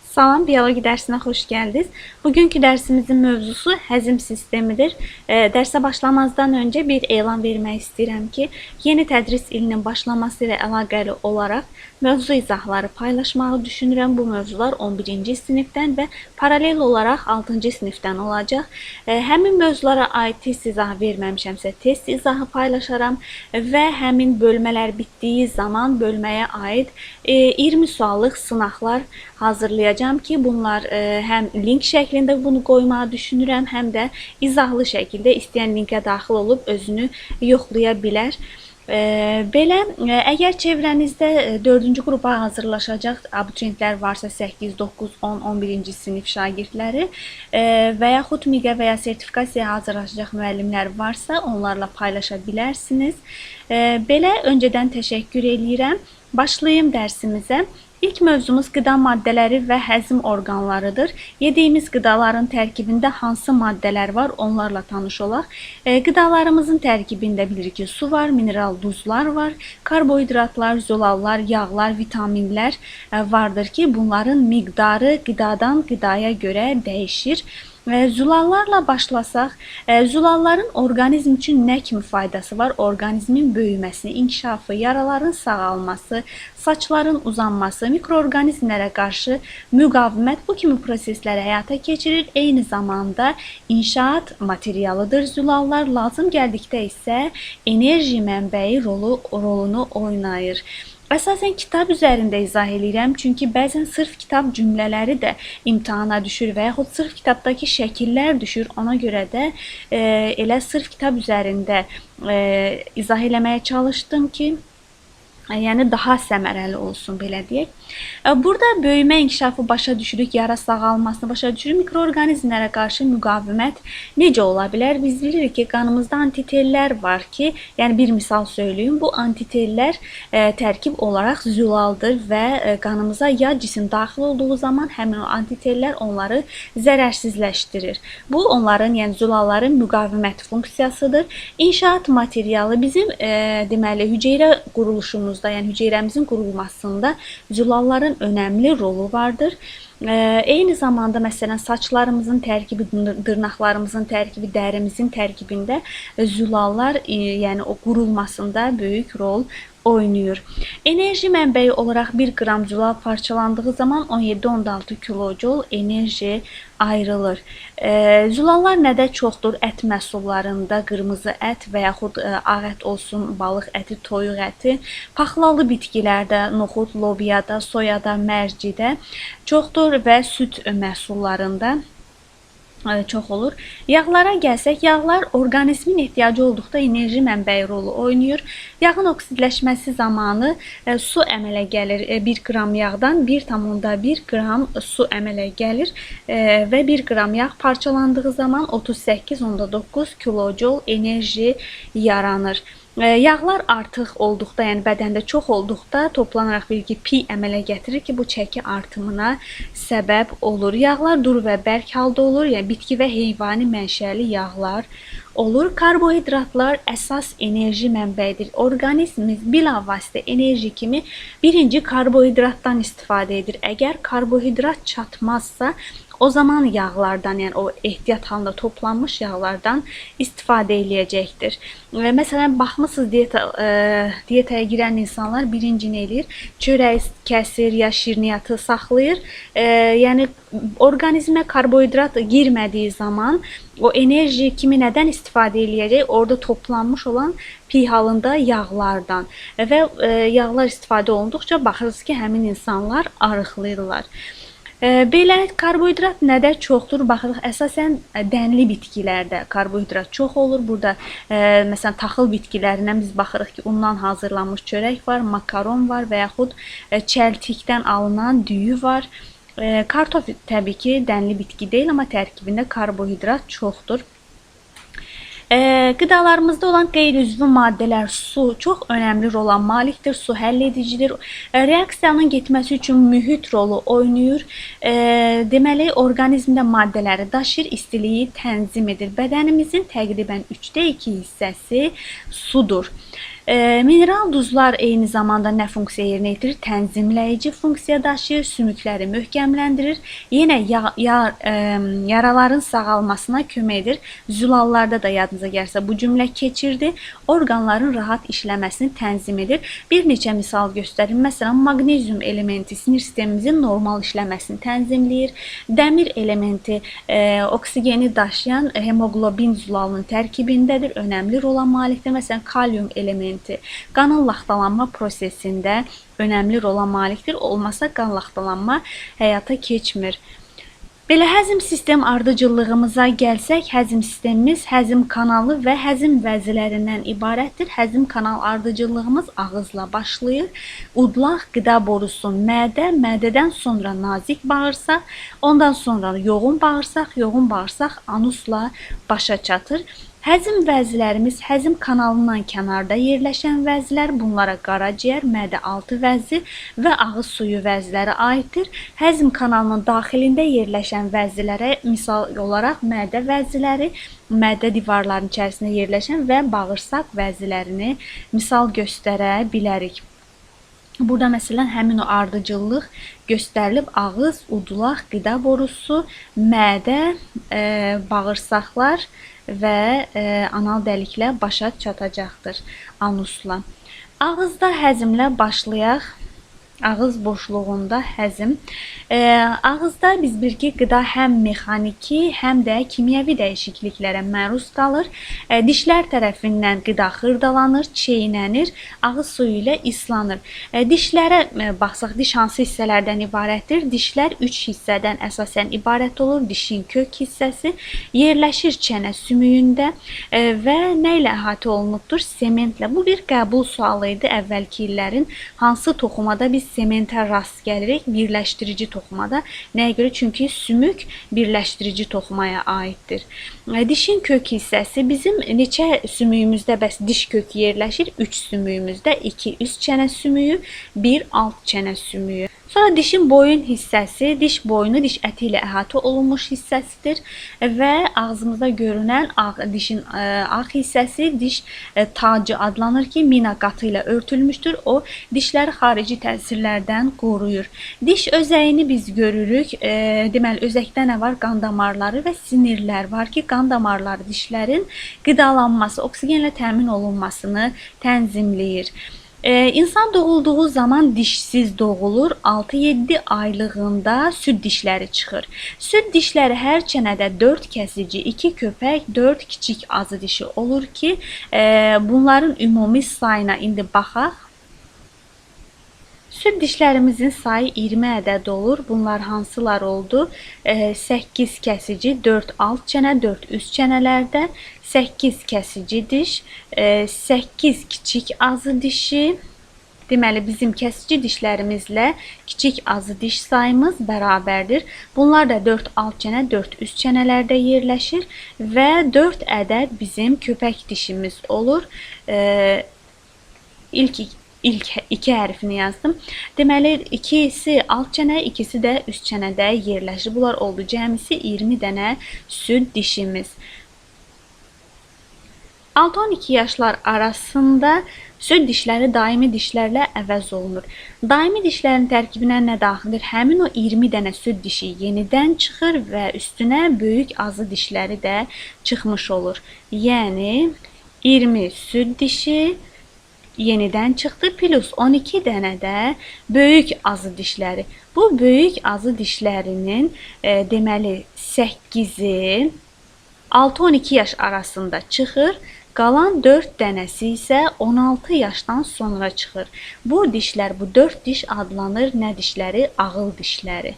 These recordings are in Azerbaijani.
Salam, bioloji dərsinə xoş gəldiniz. Bugünkü dərsimizin mövzusu həzm sistemidir. Dərsə başlamazdan öncə bir elan vermək istəyirəm ki, yeni tədris ilinin başlaması ilə əlaqəli olaraq mövzu izahları paylaşmağı düşünürəm. Bu mövzular 11-ci sinifdən və paralel olaraq 6-cı sinifdən olacaq. Həmin mövzulara aid test izahı verməmişəmsə, test izahı paylaşaram və həmin bölmələr bitdiyi zaman bölməyə aid 20 suallıq sınaqlar hazırlayacağam ki, bunlar həm link şəklində bunu qoymağı düşünürəm, həm də izahlı şəkildə istəyən linkə daxil olub özünü yoxlaya bilər. Belə, əgər çevrənizdə 4-cü qrupa hazırlaşacaq abituriyentlər varsa 8, 9, 10, 11-ci sinif şagirdləri və yaxud MİQ-ə və ya sertifikasiyaya hazırlaşacaq müəllimlər varsa, onlarla paylaşa bilərsiniz. Belə, öncədən təşəkkür eləyirəm. Başlayım dərsimizə. İlk mövzumuz qida maddələri və həzm orqanlarıdır. Yediyimiz qidaların tərkibində hansı maddələr var, onlarla tanış olaq. Qidalarımızın tərkibində bilirik ki, su var, mineral duzlar var, karbohidratlar, zülallar, yağlar, vitaminlər vardır ki, bunların miqdarı qidadan qidaya görə dəyişir. Zülallarla başlasaq, zülalların orqanizm üçün nə kimi faydası var? Orqanizmin böyüməsi, inkişafı, yaraların sağalması, saçların uzanması, mikroorqanizmlərə qarşı müqavimət bu kimi prosesləri həyata keçirir. Eyni zamanda inşaat materialıdır zülallar. Lazım gəldikdə isə enerji mənbəyi rolunu oynayır. Əsasən kitab üzərində izah eləyirəm, çünki bəzən sırf kitab cümlələri də imtahana düşür və yaxud sırf kitabdakı şəkillər düşür. Ona görə də elə sırf kitab üzərində izah eləməyə çalışdım ki, yəni daha səmərəli olsun, belə deyək. Burada böyümə inkişafı başa düşürük, yara sağalmasını başa düşürük. Mikroorqanizmlərə qarşı müqavimət necə ola bilər? Biz bilirik ki, qanımızda antitellər var ki, yəni bir misal söyləyim, bu antitellər tərkib olaraq zülaldır və qanımıza yad cisim daxil olduğu zaman həmin o antitellər onları zərərsizləşdirir. Bu onların, yəni zülalların müqavimət funksiyasıdır. İnşaat materialı bizim deməli hüceyrə quruluşumuzda, yəni hüceyrəmizin qurulmasında zülalların önəmli rolu vardır. Eyni zamanda məsələn saçlarımızın tərkibi, dırnaqlarımızın tərkibi, dərimizin tərkibində zülallar, yəni o qurulmasında böyük rol oynayır. Enerji mənbəyi olaraq 1 qram zülal parçalandığı zaman 17,6 kilojol enerji ayrılır. Zülallar nədə çoxdur? Ət məhsullarında, qırmızı ət və yaxud ağ ət olsun, balıq əti, toyuq əti, paxlalı bitkilərdə, noxud, lobiyada, soyada, mərcidə çoxdur və süd məhsullarında çox olur. Yağlara gəlsək, yağlar orqanizmin ehtiyacı olduqda enerji mənbəyi rolu oynayır. Yağın oksidləşməsi zamanı su əmələ gəlir. 1 qram yağdan 1,1 qram su əmələ gəlir və 1 qram yağ parçalandığı zaman 38,9 kilojol enerji yaranır. Yağlar artıq olduqda, yəni bədəndə çox olduqda toplanaraq bir ki, piy əmələ gətirir ki, bu çəki artımına səbəb olur. Yağlar duru və bərk halda olur, yəni bitki və heyvani mənşəli yağlar olur. Karbohidratlar əsas enerji mənbəyidir. Orqanizmimiz bilavasitə enerji kimi birinci karbohidratdan istifadə edir. Əgər karbohidrat çatmazsa, o zaman yağlardan, yəni o ehtiyat halında toplanmış yağlardan istifadə eləyəcəkdir. Məsələn, baxmısınız diyetaya girən insanlar birinci nə eləyir? Çörəyi kəsir ya şirniyyatı saxlayır. Yəni orqanizmə karbohidrat girmədiyi zaman o enerji kimi nədən istifadə eləyəcək? Orada toplanmış olan piy halında yağlardan və yağlar istifadə olunduqca baxırız ki, həmin insanlar arıqlayırlar. Belə, karbohidrat nədə çoxdur? Baxırıq, əsasən dənli bitkilərdə karbohidrat çox olur. Burada məsələn, taxıl bitkilərindən biz baxırıq ki, undan hazırlanmış çörək var, makaron var və yaxud çəltikdən alınan düyü var. Kartof təbii ki, dənli bitki deyil, amma tərkibində karbohidrat çoxdur. Qidalarımızda olan qeyri-üzvü maddələr, su çox önəmli rola malikdir. Su həll edicidir. Reaksiyanın getməsi üçün mühit rolu oynayır. Deməli, orqanizmdə maddələri daşıyır, istiliyi tənzim edir. Bədənimizin təqribən 2/3 hissəsi sudur. Mineral duzlar eyni zamanda nə funksiya yerinə yetirir? Tənzimləyici funksiya daşıyır, sümükləri möhkəmləndirir. Yenə yaraların sağalmasına kömək edir. Zülallarda da yadınıza gəlsə bu cümlə keçirdi. Orqanların rahat işləməsini tənzim edir. Bir neçə misal göstərim. Məsələn, maqnezium elementi sinir sistemimizin normal işləməsini tənzimləyir. Dəmir elementi oksigeni daşıyan hemoqlobin zülalının tərkibindədir. Önəmli rola malikdir. Məsələn, kalium elementi qanın laxtalanma prosesində önəmli rola malikdir. Olmasa qan laxtalanma həyata keçmir. Belə həzm sistem ardıcıllığımıza gəlsək, həzm sistemimiz həzm kanalı və həzm vəzilərindən ibarətdir. Həzm kanal ardıcıllığımız ağızla başlayır. Udlaq, qida borusu, mədə, mədədən sonra nazik bağırsaq, ondan sonra yoğun bağırsaq, yoğun bağırsaq anusla başa çatır. Həzm vəzilərimiz həzm kanalından kənarda yerləşən vəzlər, bunlara qaraciyər, mədə altı vəzi və ağız suyu vəziləri aiddir. Həzm kanalının daxilində yerləşən vəzilərə misal olaraq mədə vəziləri, mədə divarlarının içərisində yerləşən və bağırsaq vəzilərini misal göstərə bilərik. Burada məsələn həmin o ardıcıllıq göstərilib: ağız, udlaq, qida borusu, mədə, bağırsaqlar və anal dəliklə başa çatacaqdır anusla. Ağızda həzmlə başlayaq. Ağız boşluğunda həzm. Ağızda biz bilir ki, qida həm mexaniki, həm də kimyəvi dəyişikliklərə məruz qalır. Dişlər tərəfindən qida xırdalanır, çeynənir, ağız suyu ilə islanır. Dişlərə baxsaq, diş hansı hissələrdən ibarətdir? Dişlər 3 hissədən əsasən ibarət olur. Dişin kök hissəsi yerləşir çənə sümüyündə və nə ilə əhatə olunubdur? Sementlə. Bu bir qəbul sualı idi əvvəlki illərin. Hansı toxumada biz sementə rast gəlirik? Birləşdirici toxumada. Nəyə görə? Çünki sümük birləşdirici toxumaya aiddir. Dişin kök hissəsi bizim neçə sümüyümüzdə bəs diş kökü yerləşir? 3 sümüyümüzdə, 2 üst çənə sümüyü, 1 alt çənə sümüyü. Sonra dişin boyun hissəsi, diş boynu diş əti ilə əhatə olunmuş hissəsidir və ağzımızda görünən dişin ağ hissəsi diş tacı adlanır ki, mina qatı ilə örtülmüşdür. O, dişləri xarici təsirlərdən qoruyur. Diş özəyini biz görürük. Deməli, özəkdə nə var? Qan damarları və sinirlər var ki, qan damarları dişlərin qidalanması, oksigenlə təmin olunmasını tənzimləyir. İnsan doğulduğu zaman dişsiz doğulur, 6-7 aylığında süd dişləri çıxır. Süd dişləri hər çənədə 4 kəsici, 2 köpək, 4 kiçik azı dişi olur ki, bunların ümumi sayına indi baxaq. Süd dişlərimizin sayı 20 ədəd olur. Bunlar hansılar oldu? 8 kəsici, 4 alt çənə, 4 üst çənələrdə, 8 kəsici diş, 8 kiçik azı dişi. Deməli, bizim kəsici dişlərimizlə kiçik azı diş sayımız bərabərdir. Bunlar da 4 alt çənə, 4 üst çənələrdə yerləşir və 4 ədəd bizim köpək dişimiz olur. İlk iki hərfini yazdım. Deməli, ikisi alt çənə, ikisi də üst çənədə yerləşir. Bunlar oldu cəmisi 20 dənə süd dişimiz. 6-12 yaşlar arasında süd dişləri daimi dişlərlə əvəz olunur. Daimi dişlərin tərkibinə nə daxildir? Həmin o 20 dənə süd dişi yenidən çıxır və üstünə böyük azı dişləri də çıxmış olur. Yəni 20 süd dişi yenidən çıxdı, plus 12 dənə də böyük azı dişləri. Bu böyük azı dişlərinin deməli 8-i 6-12 yaş arasında çıxır. Qalan 4 dənəsi isə 16 yaşdan sonra çıxır. Bu dişlər, bu 4 diş adlanır nə dişləri? Ağıl dişləri.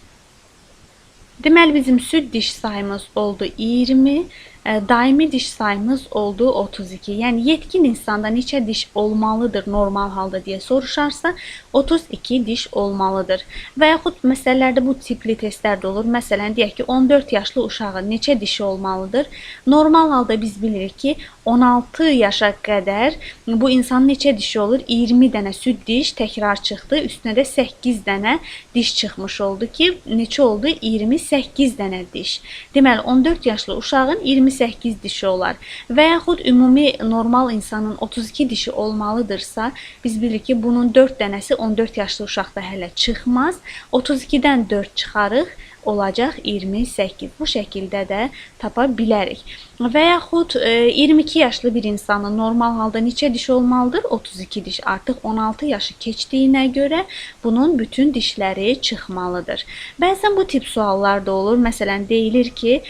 Deməli, bizim süd diş sayımız oldu 20, daimi diş sayımız oldu 32. Yəni, yetkin insanda neçə diş olmalıdır normal halda deyə soruşarsa, 32 diş olmalıdır. Və yaxud məsələlərdə bu tipli testlər də olur. Məsələn, deyək ki, 14 yaşlı uşağın neçə dişi olmalıdır? Normal halda biz bilirik ki, 16 yaşa qədər bu insanın neçə dişi olur? 20 dənə süd diş təkrar çıxdı. Üstünə də 8 dənə diş çıxmış oldu ki, neçə oldu? 28 dənə diş. Deməli, 14 yaşlı uşağın 28 28 dişi olar. Və yaxud ümumi normal insanın 32 dişi olmalıdırsa, biz bilirik ki, bunun 4 dənəsi 14 yaşlı uşaqda hələ çıxmaz. 32-dən 4 çıxarıq, olacaq 28. Bu şəkildə də tapa bilərik. Və yaxud 22 yaşlı bir insanın normal halda neçə dişi olmalıdır? 32 diş. Artıq 16 yaşı keçdiyinə görə bunun bütün dişləri çıxmalıdır. Bəzən bu tip suallar da olur. Məsələn, deyilir ki,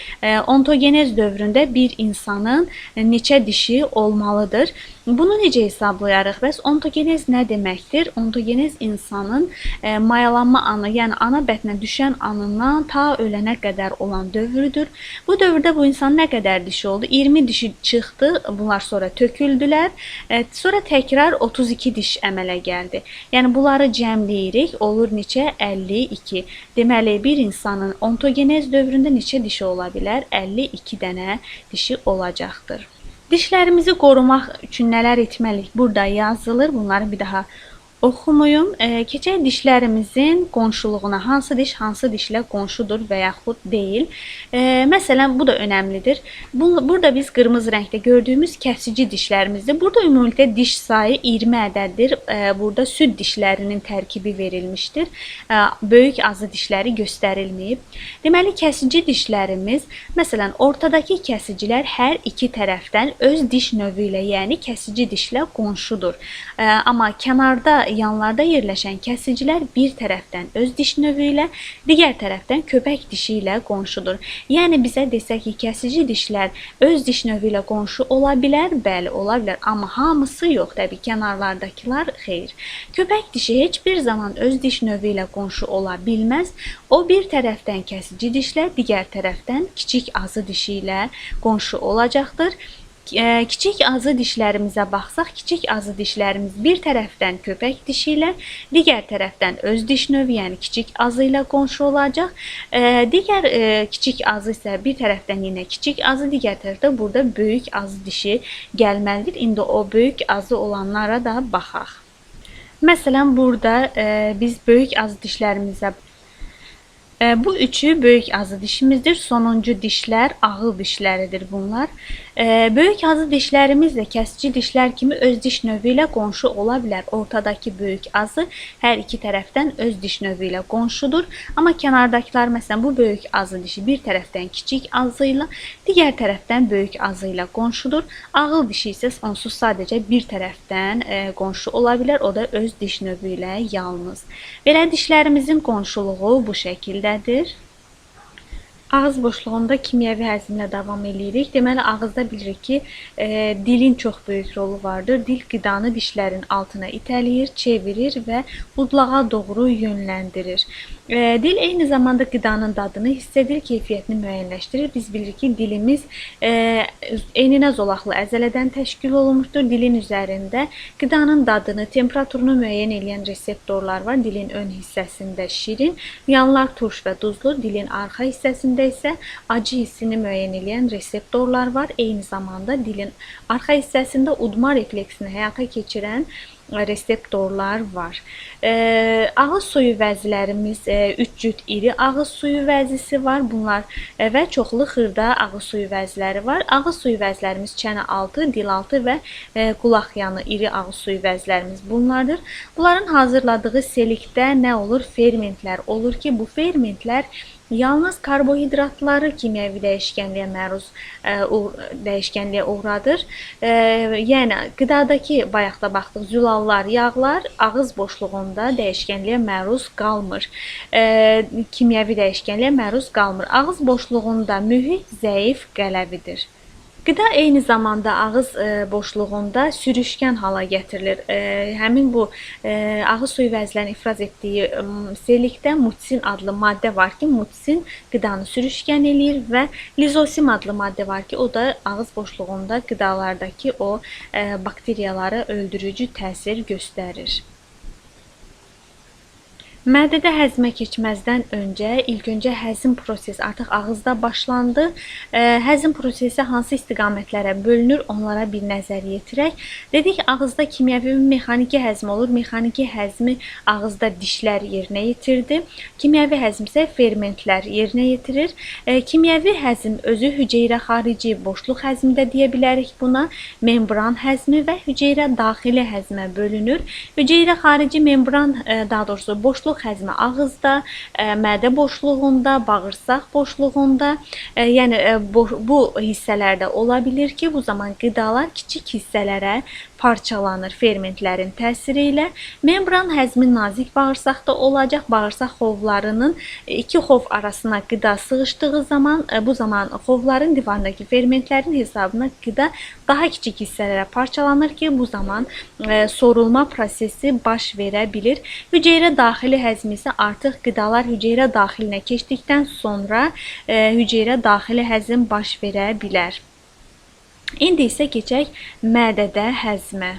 ontogenez dövründə bir insanın neçə dişi olmalıdır? Bunu necə hesablayarıq? Bəs ontogenez nə deməkdir? Ontogenez insanın mayalanma anı, yəni ana bətnə düşən anından ta ölənə qədər olan dövrüdür. Bu dövrdə bu insan nə qədər dişi oldu? 20 dişi çıxdı, bunlar sonra töküldülər. Sonra təkrar 32 diş əmələ gəldi. Yəni bunları cəmləyirik, olur neçə? 52. Deməli, bir insanın ontogenez dövründə neçə dişi ola bilər? 52 dənə dişi olacaqdır. Dişlərimizi qorumaq üçün nələr etməliyik? Burada yazılır. Bunları bir daha oxumayım. Keçək dişlərimizin qonşuluğuna. Hansı diş hansı dişlə qonşudur və yaxud deyil. Məsələn, bu da önəmlidir. Burada biz qırmızı rəngdə gördüyümüz kəsici dişlərimizdir. Burada ümumilikdə diş sayı 20 ədəddir. Burada süd dişlərinin tərkibi verilmişdir. Böyük azı dişləri göstərilməyib. Deməli, kəsici dişlərimiz, məsələn, ortadakı kəsicilər hər iki tərəfdən öz diş növü ilə, yəni kəsici dişlə qonşudur. Amma kənarda, yanlarda yerləşən kəsicilər bir tərəfdən öz diş növü ilə, digər tərəfdən köpək dişi ilə qonşudur. Yəni bizə desək ki, kəsici dişlər öz diş növü ilə qonşu ola bilər, bəli, ola bilər, amma hamısı yox, təbii kənarlardakılar xeyr. Köpək dişi heç bir zaman öz diş növü ilə qonşu ola bilməz. O bir tərəfdən kəsici dişlə, digər tərəfdən kiçik azı dişi ilə qonşu olacaqdır. Kiçik azı dişlərimizə baxsaq, kiçik azı dişlərimiz bir tərəfdən köpək dişi ilə, digər tərəfdən öz diş növü, yəni kiçik azı ilə qonşu olacaq. Digər kiçik azı isə bir tərəfdən yenə kiçik azı, digər tərəfdə burada böyük azı dişi gəlməlidir. İndi o böyük azı olanlara da baxaq. Məsələn, burada biz böyük azı dişlərimizə bu üçü böyük azı dişimizdir. Sonuncu dişlər ağıl dişləridir bunlar. Böyük azı dişlərimiz də kəsici dişlər kimi öz diş növü ilə qonşu ola bilər. Ortadakı böyük azı hər iki tərəfdən öz diş növü ilə qonşudur. Amma kənardakılar, məsələn, bu böyük azı dişi bir tərəfdən kiçik azı ilə, digər tərəfdən böyük azı ilə qonşudur. Ağıl dişi isə onsuz sadəcə bir tərəfdən qonşu ola bilər. O da öz diş növü ilə yalnız. Belə dişlərimizin qonşuluğu bu şəkildə. Ağız boşluğunda kimyəvi həzmlə davam eləyirik. Deməli, ağızda bilirik ki, dilin çox böyük rolu vardır. Dil qidanı dişlərin altına itələyir, çevirir və budlağa doğru yönləndirir. Dil eyni zamanda qidanın dadını hiss edir, keyfiyyətini müəyyənləşdirir. Biz bilirik ki, dilimiz eninə zolaqlı əzələdən təşkil olunmuşdur. Dilin üzərində qidanın dadını, temperaturunu müəyyən eləyən reseptorlar var. Dilin ön hissəsində şirin, yanlar turş və duzlu, dilin arxa hissəsində isə acı hissini müəyyən eləyən reseptorlar var. Eyni zamanda dilin arxa hissəsində udma refleksini həyata keçirən reseptorlar var. Ağız suyu vəzilərimiz 3 cüt iri ağız suyu vəzisi var. Bunlar və çoxlu xırda ağız suyu vəziləri var. Ağız suyu vəzilərimiz çənə altı, dil altı və qulaq yanı iri ağız suyu vəzilərimiz bunlardır. Bunların hazırladığı selikdə nə olur? Fermentlər olur ki, bu fermentlər yalnız karbohidratları kimyəvi dəyişkənliyə məruz dəyişkənliyə uğradır. Yəni qidadakı bayaqda baxdıq zülallar, yağlar ağız boşluğunda dəyişkənliyə məruz qalmır. Kimyəvi dəyişkənliyə məruz qalmır. Ağız boşluğunda mühit zəif qələvidir. Qida eyni zamanda ağız boşluğunda sürüşkən hala gətirilir. Həmin bu ağız suyu vəzilərinin ifraz etdiyi selikdə mutsin adlı maddə var ki, mutsin qidanı sürüşkən eləyir və lizosim adlı maddə var ki, o da ağız boşluğunda qidalardakı o bakteriyalara öldürücü təsir göstərir. Mədədə həzmə keçməzdən öncə, ilk öncə həzm prosesi artıq ağızda başlandı. Həzm prosesi hansı istiqamətlərə bölünür, onlara bir nəzər yetirək. Dedik, ağızda kimyəvi və mexaniki həzm olur. Mexaniki həzmi ağızda dişlər yerinə yetirdi. Kimyəvi həzm isə fermentlər yerinə yetirir. Kimyəvi həzm özü hüceyrə xarici boşluq həzmi də deyə bilərik buna. Membran həzmi və hüceyrə daxili həzmə bölünür. Hüceyrə xarici membran, daha doğrusu boşluq həzmi ağızda, mədə boşluğunda, bağırsaq boşluğunda, yəni bu hissələrdə ola bilir ki, bu zaman qidalar kiçik hissələrə parçalanır fermentlərin təsiri ilə. Membran həzmi nazik bağırsaqda olacaq. Bağırsaq xovlarının iki xov arasına qida sığışdığı zaman, bu zaman xovların divarındakı fermentlərin hesabına qida daha kiçik hissələrə parçalanır ki, bu zaman sorulma prosesi baş verə bilir. Hüceyrə daxili həzmi isə artıq qidalar hüceyrə daxilinə keçdikdən sonra hüceyrə daxili həzm baş verə bilər. İndi isə keçək mədədə həzmə.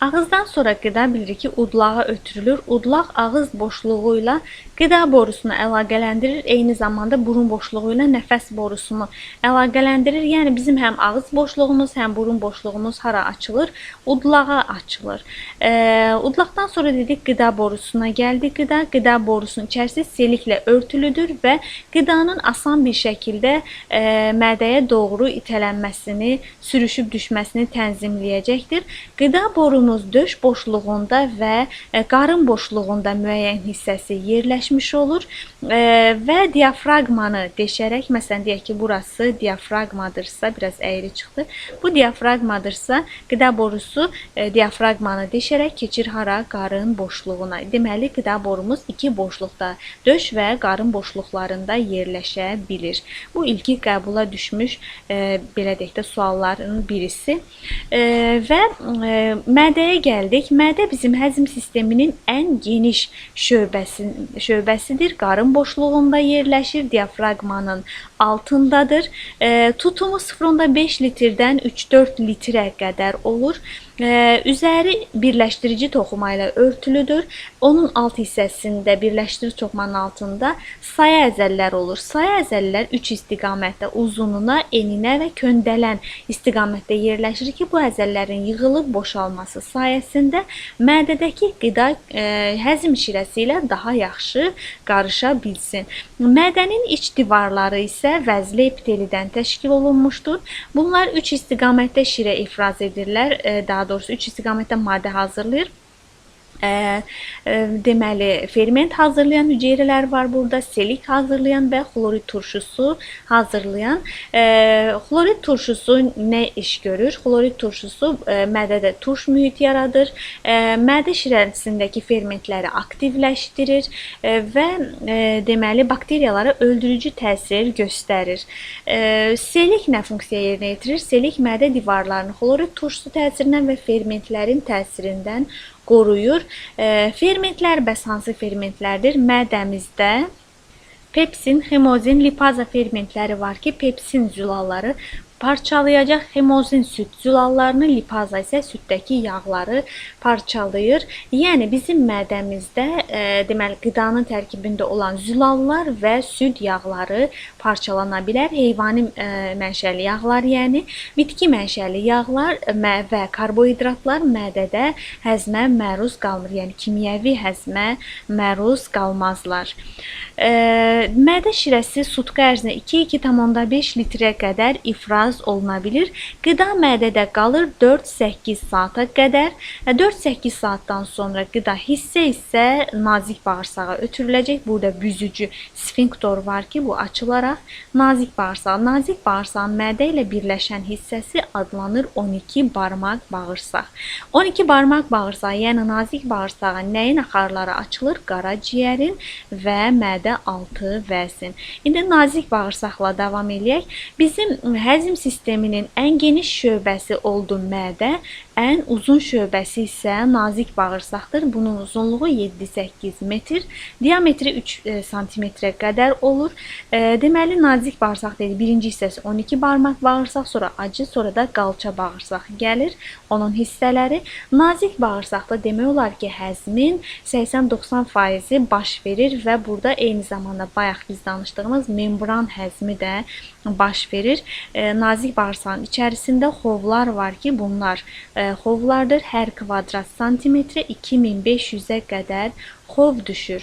Ağızdan sonra qida bilirik ki, udlağa ötürülür. Udlaq ağız boşluğu ilə qida borusunu əlaqələndirir. Eyni zamanda burun boşluğu ilə nəfəs borusunu əlaqələndirir. Yəni bizim həm ağız boşluğumuz, həm burun boşluğumuz hara açılır? Udlağa açılır. Udlaqdan sonra dedik qida borusuna gəldi qida. Qida borusunun içərisi seliklə örtülüdür və qidanın asan bir şəkildə mədəyə doğru itələnməsini, sürüşüb düşməsini tənzimləyəcəkdir. Qida borumuz döş boşluğunda və qarın boşluğunda müəyyən hissəsi yerləşmiş olur və diafraqmanı deşərək, məsələn deyək ki, burası diafraqmadırsa, biraz əyri çıxdı. Bu diafraqmadırsa, qida borusu diafraqmanı deşərək keçir hara? Qarın boşluğuna. Deməli, qida borumuz iki boşluqda, döş və qarın boşluqlarında yerləşə bilir. Bu ilki qəbula düşmüş, belə deyək də, sualların birisi. Və mədəyə gəldik. Mədə bizim həzm sisteminin ən geniş şöbəsidir. Qarın boşluğunda yerləşir, diafraqmanın altındadır. Tutumu 0,5 litrdən 3-4 litrə qədər olur. Üzəri birləşdirici toxuma ilə örtülüdür. Onun alt hissəsində, birləşdirici toxumanın altında saya əzəllər olur. Saya əzəllər 3 istiqamətdə, uzununa, eninə və köndələn istiqamətdə yerləşir ki, bu əzəllərin yığılıb boşalması sayəsində mədədəki qida həzm şirəsi ilə daha yaxşı qarışa bilsin. Mədənin iç divarları isə vəzli epitelidən təşkil olunmuşdur. Bunlar 3 istiqamətdə şirə ifraz edirlər, daha doğrusu 3 istiqamətdə maddə hazırlayır. Deməli, ferment hazırlayan hüceyrələr var burada, selik hazırlayan və xlorid turşusu hazırlayan. Xlorid turşusu nə iş görür? Xlorid turşusu mədədə turş mühit yaradır, mədə şirəsindəki fermentləri aktivləşdirir və deməli, bakteriyalara öldürücü təsir göstərir. Selik nə funksiya yerinə yetirir? Selik mədə divarlarını xlorid turşusu təsirindən və fermentlərin təsirindən qoruyur. Fermentlər bəs hansı fermentlərdir? Mədəmizdə pepsin, xemozin, lipaza fermentləri var ki, pepsin zülalları parçalayacaq, xemozin süd zülallarını, lipaza isə süddəki yağları parçalayır. Yəni bizim mədəmizdə deməli qidanın tərkibində olan zülallar və süd yağları parçalana bilər. Heyvani mənşəli yağlar, yəni bitki mənşəli yağlar və karbohidratlar mədədə həzmə məruz qalmır. Yəni kimyəvi həzmə məruz qalmazlar. Mədə şirəsi sutka ərzində 2-2,5 litrə qədər ifraz oluna bilir. Qida mədədə qalır 4-8 saata qədər. 4-8 saatdan sonra qida hissə-hissə nazik bağırsağa ötürüləcək. Burada büzücü sfinktor var ki, bu açılaraq nazik bağırsaq. Nazik bağırsağın mədə ilə birləşən hissəsi adlanır 12 barmaq bağırsaq. 12 barmaq bağırsağı, yəni nazik bağırsağa nəyin axarları açılır? Qaraciyərin və mədə altı vəzin. İndi nazik bağırsaqla davam eləyək. Bizim həzm sisteminin ən geniş şöbəsi oldu mədə, Ən uzun şöbəsi isə nazik bağırsaqdır. Bunun uzunluğu 7-8 metr, diametri 3 santimetrə qədər olur. Deməli, nazik bağırsaq dedik. Birinci hissəsi 12 barmaq bağırsaq, sonra acı, sonra da qalça bağırsaq gəlir. Onun hissələri. Nazik bağırsaqda demək olar ki, həzmin 80-90%-i baş verir və burada eyni zamanda bayaq biz danışdığımız membran həzmi də baş verir. Nazik bağırsağın içərisində xovlar var ki, bunlar xovlardır. Hər kvadrat santimetrə 2500-ə qədər xov düşür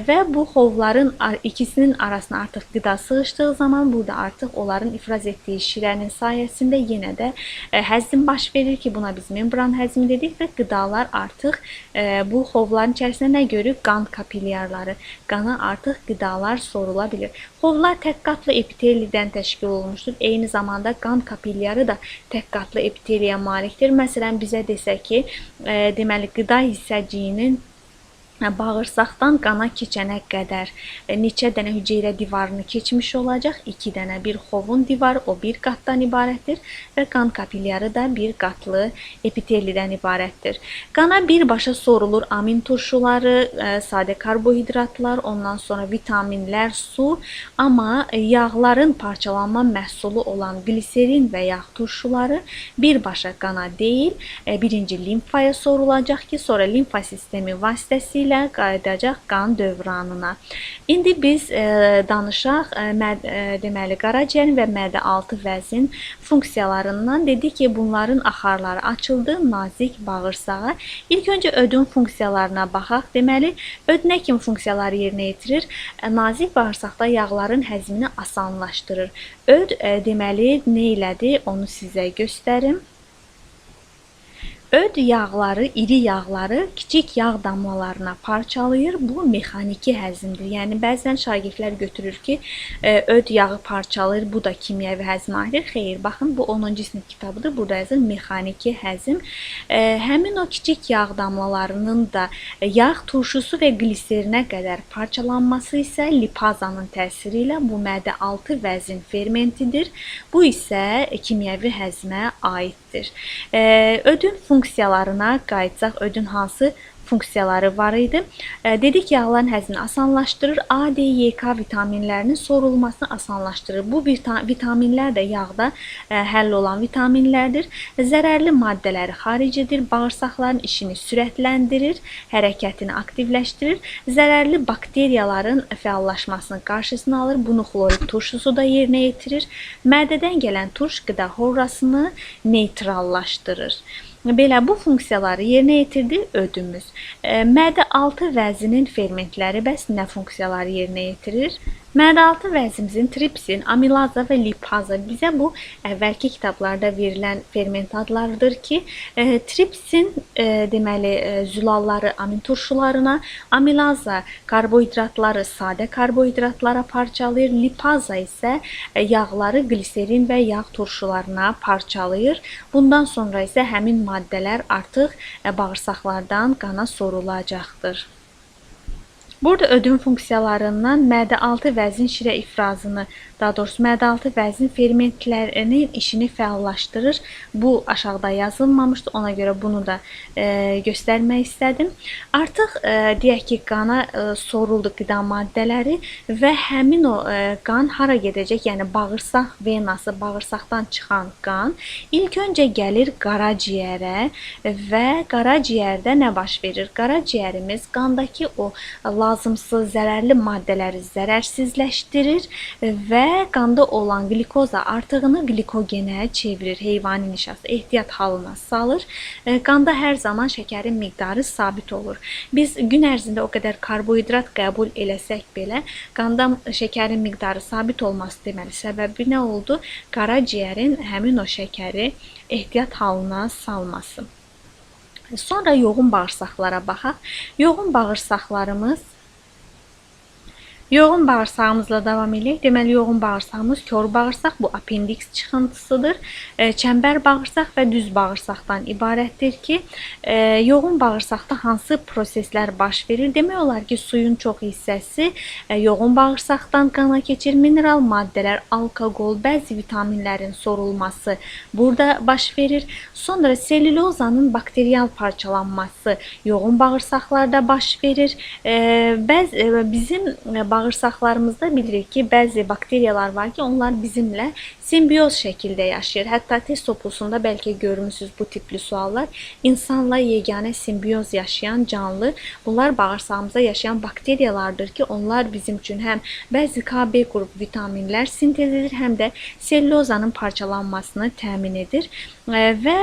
və bu xovların ikisinin arasına artıq qida sığışdığı zaman burada artıq onların ifraz etdiyi şirənin sayəsində yenə də həzm baş verir ki, buna biz membran həzmi dedik və qidalar artıq bu xovların içərisində nə görürük? Qan kapilyarları. Qana artıq qidalar sorula bilir. Xovlar tək qatlı epitelidən təşkil olunmuşdur. Eyni zamanda qan kapilyarı da tək qatlı epiteliyə malikdir. Məsələn, bizə desə ki, deməli, qida hissəciyinin bağırsaqdan qana keçənə qədər neçə dənə hüceyrə divarını keçmiş olacaq? 2 dənə. Bir xovun divarı, o bir qatdan ibarətdir və qan kapilyarı da bir qatlı epitelidən ibarətdir. Qana birbaşa sorulur amin turşuları, sadə karbohidratlar, ondan sonra vitaminlər, su, amma yağların parçalanma məhsulu olan gliserin və yağ turşuları birbaşa qana deyil, birinci limfaya sorulacaq ki, sonra limfa sistemi vasitəsilə qayıdacaq qan dövranına. İndi biz danışaq deməli, qaraciyərin və mədə-altı vəzin funksiyalarından. Dedik ki, bunların axarları açıldı nazik bağırsağa. İlk öncə ödün funksiyalarına baxaq. Deməli, öd nə kimi funksiyaları yerinə yetirir? Nazik bağırsaqda yağların həzmini asanlaşdırır. Öd deməli, nə elədi? Onu sizə göstərim. Öd yağları, iri yağları kiçik yağ damlalarına parçalayır. Bu mexaniki həzmdir. Yəni bəzən şagirdlər götürür ki, öd yağı parçalayır, bu da kimyəvi həzmə aiddir. Xeyr, baxın, bu 10-cu sinif kitabıdır. Burada yazır mexaniki həzm. Həmin o kiçik yağ damlalarının da yağ turşusu və qliserinə qədər parçalanması isə lipazanın təsiri ilə bu mədə-altı vəzin fermentidir. Bu isə kimyəvi həzmə aiddir. Ödün funksiyalarına qayıtsaq, ödün hansı funksiyaları var idi? Dedik, yağların həzmini asanlaşdırır, A, D, Y, K vitaminlərinin sorulmasını asanlaşdırır. Bu vitaminlər də yağda həll olan vitaminlərdir. Zərərli maddələri xaric edir, bağırsaqların işini sürətləndirir, hərəkətini aktivləşdirir, zərərli bakteriyaların fəallaşmasının qarşısını alır. Bunu xlorid turşusu da yerinə yetirir. Mədədən gələn turş qida horrasını neytrallaşdırır. Belə bu funksiyaları yerinə yetirdi ödümüz. Mədə-altı vəzinin fermentləri bəs nə funksiyaları yerinə yetirir? Mədə-altı vəzimizin tripsin, amilaza və lipaza bizə bu əvvəlki kitablarda verilən ferment adlarıdır ki, tripsin deməli zülalları amin turşularına, amilaza karbohidratları sadə karbohidratlara parçalayır, lipaza isə yağları gliserin və yağ turşularına parçalayır. Bundan sonra isə həmin maddələr artıq bağırsaqlardan qana sorulacaqdır. Burada ödün funksiyalarından mədə-altı vəzin şirə ifrazını, daha doğrusu mədə-altı vəzin fermentlərinin işini fəallaşdırır. Bu aşağıda yazılmamışdı, ona görə bunu da göstərmək istədim. Artıq deyək ki, qana soruldu qida maddələri və həmin o qan hara gedəcək? Yəni bağırsaq venası, bağırsaqdan çıxan qan ilk öncə gəlir qaraciyərə və qaraciyərdə nə baş verir? Qaraciyərimiz qandakı o lazımsız, zərərli maddələri zərərsizləşdirir və qanda olan qlikoza artığını qlikogenə çevirir. Heyvani nişasta ehtiyat halına salır. Qanda hər zaman şəkərin miqdarı sabit olur. Biz gün ərzində o qədər karbohidrat qəbul eləsək belə, qanda şəkərin miqdarı sabit olması deməli səbəbi nə oldu? Qaraciyərin həmin o şəkəri ehtiyat halına salması. Sonra yoğun bağırsaqlara baxaq. Yoğun bağırsaqlarımız Yoğun bağırsağımızla davam edək. Deməli, yoğun bağırsağımız kor bağırsaq, bu appendiks çıxıntısıdır. Çəmbər bağırsaq və düz bağırsaqdan ibarətdir ki, yoğun bağırsaqda hansı proseslər baş verir? Demək olar ki, suyun çox hissəsi yoğun bağırsaqdan qana keçir. Mineral maddələr, alkoqol, bəzi vitaminlərin sorulması burada baş verir. Sonra selülozanın bakterial parçalanması yoğun bağırsaqlarda baş verir. Bizim bağırsaqlarımızda bilirik ki, bəzi bakteriyalar var ki, onlar bizimlə simbioz şəkildə yaşayır. Hətta test toplusunda bəlkə görmüsünüz bu tipli suallar. İnsanla yeganə simbioz yaşayan canlı, bunlar bağırsağımızda yaşayan bakteriyalardır ki, onlar bizim üçün həm bəzi K, B qrup vitaminlər sintez edir, həm də selülozanın parçalanmasını təmin edir və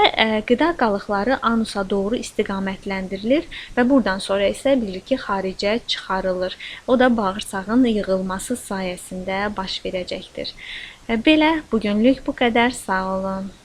qida qalıqları anusa doğru istiqamətləndirilir və buradan sonra isə bilirik ki, xaricə çıxarılır. O da bağırsağın yığılması sayəsində baş verəcəkdir. Belə, bugünlük bu qədər. Sağ olun.